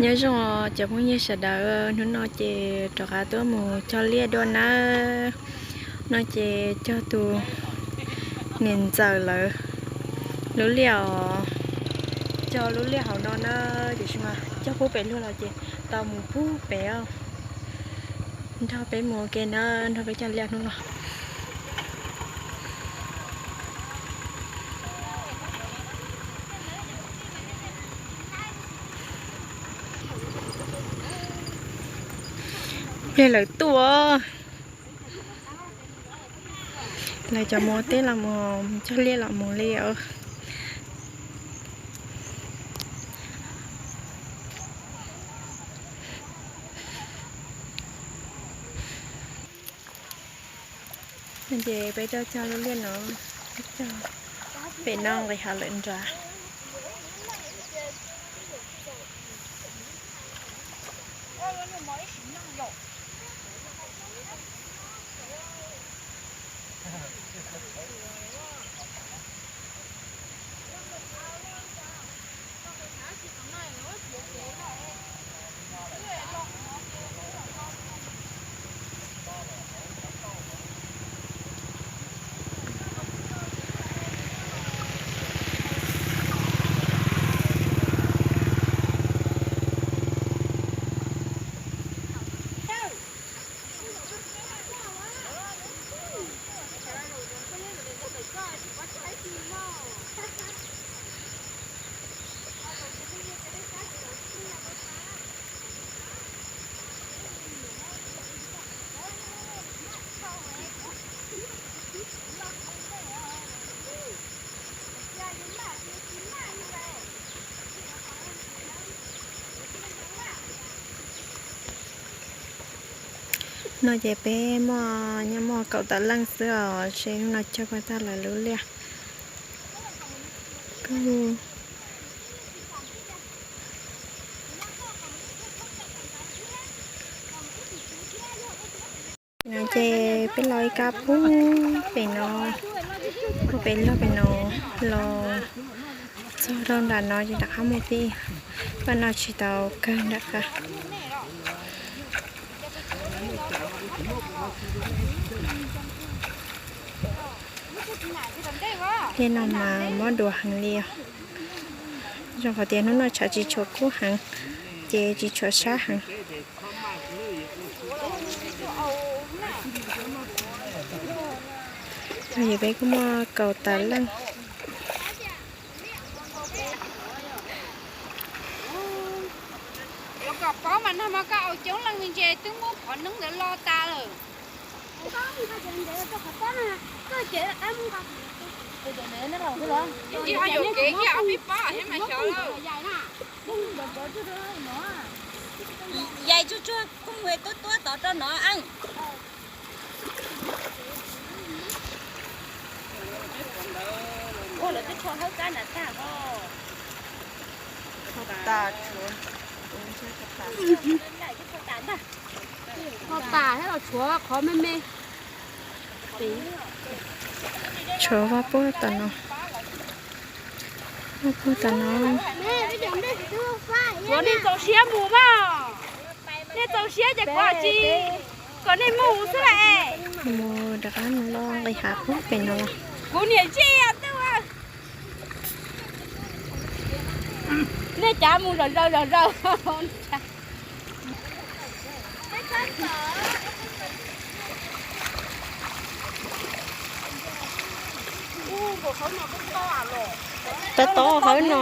Nyob zoo cov phooj ywg sawv daws, hnub no ces rov qab tuaj mus cog liaj dua nawb. No ces cog tus niam ntxawm lawv lub liaj os. Cog lub liaj hauv no na, tiam sis mas cog pub pem luag los ces tau mus pub pem os. Nrog peb mus ua ke na, nrog peb cog liaj hnub no. Pliag lawv tuaj, lawv cov mus teb los mus cog liaj los mus li os. Ces peb tuaj cog lub liaj no, cog pem no nqis hav lawm nrad. No ces peb muaj nyob muaj kaum tawm leej xwb os, seb hnub no cog puas tag lawv lub liaj. No ces peb los ib kab pub pem no, pub pem log pem no, los txog rau nram no ces rov qab mus pib. Paj no tsis tau kawg nram qab. Tej no mas mob dua heev li os. Zoo qhov tias hnub no tshav tsis tshua kub heev, ces tsis tshua sab heev. Yog peb kuj muaj kaum tawm leej. Los kom paub mas nag hmo koj au coob leej me ntsis twb muab qhov neeb ntawd lo tas lawm. Yog yuam kev kiag ob peb pob thiab mas xyov lawm. Yais tsuag tsuag phooj ywg tuab tuab tod rau no. Ua lawv twb tsho hawb kab nram tag ho. Tsho tas tshuav, tsho tas thiab los tshuav qhov me me. Tshuav vaj puag tom no, vaj puag tom no. Tshuav nej txaus siab mus mas, nej txaus siab ces kuv tsis kom nej mus xwb las. Mus rov qab mus loj nqis hav puag pem no los. Kuv niam tij twb, nej cav mus zom zaws zom zaws. Tob tob hawb no.